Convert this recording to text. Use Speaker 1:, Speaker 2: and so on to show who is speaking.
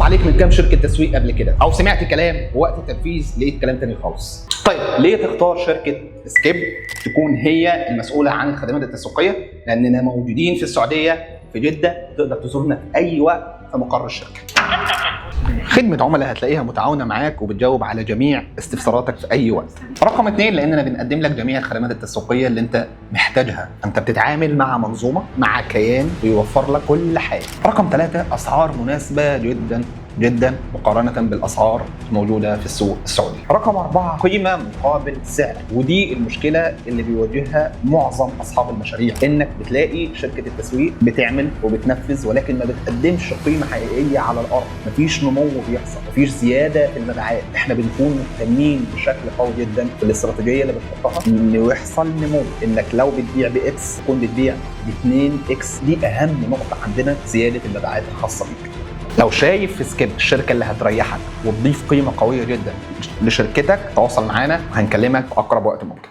Speaker 1: عليك من كام شركة تسويق قبل كده، او سمعت كلام ووقت التنفيذ لقيت كلام تاني خالص. طيب ليه تختار شركة سكيب تكون هي المسؤولة عن الخدمات التسويقية؟ لاننا موجودين في السعودية في جده، تقدر تزورنا في اي وقت في مقر الشركة. خدمة عملاء هتلاقيها متعاونة معاك وبتجاوب على جميع استفساراتك في أي وقت. رقم 2، لأننا بنقدم لك جميع الخدمات التسويقية اللي أنت محتاجها، أنت بتتعامل مع منظومة، مع كيان بيوفر لك كل حاجة. رقم 3، أسعار مناسبة جدا جدا مقارنة بالأسعار الموجودة في السوق السعودي. رقم 4، قيمة مقابل سعر، ودي المشكلة اللي بيواجهها معظم أصحاب المشاريع، إنك بتلاقي شركة التسويق بتعمل وبتنفذ ولكن ما بتقدمش قيمة حقيقية على الأرض، مفيش نمو بيحصل، مفيش زيادة في المبيعات. احنا بنكون مهتمين بشكل قوي جدا في الاستراتيجية اللي بنحطها إنه يحصل نمو، إنك لو بتبيع ب X تكون بتبيع ب 2 X. دي أهم نقطة عندنا، زيادة المبيعات الخاصة بيك. لو شايف في سكيب الشركة اللي هتريحك وتضيف قيمة قوية جدا لشركتك، تواصل معانا وهنكلمك في اقرب وقت ممكن.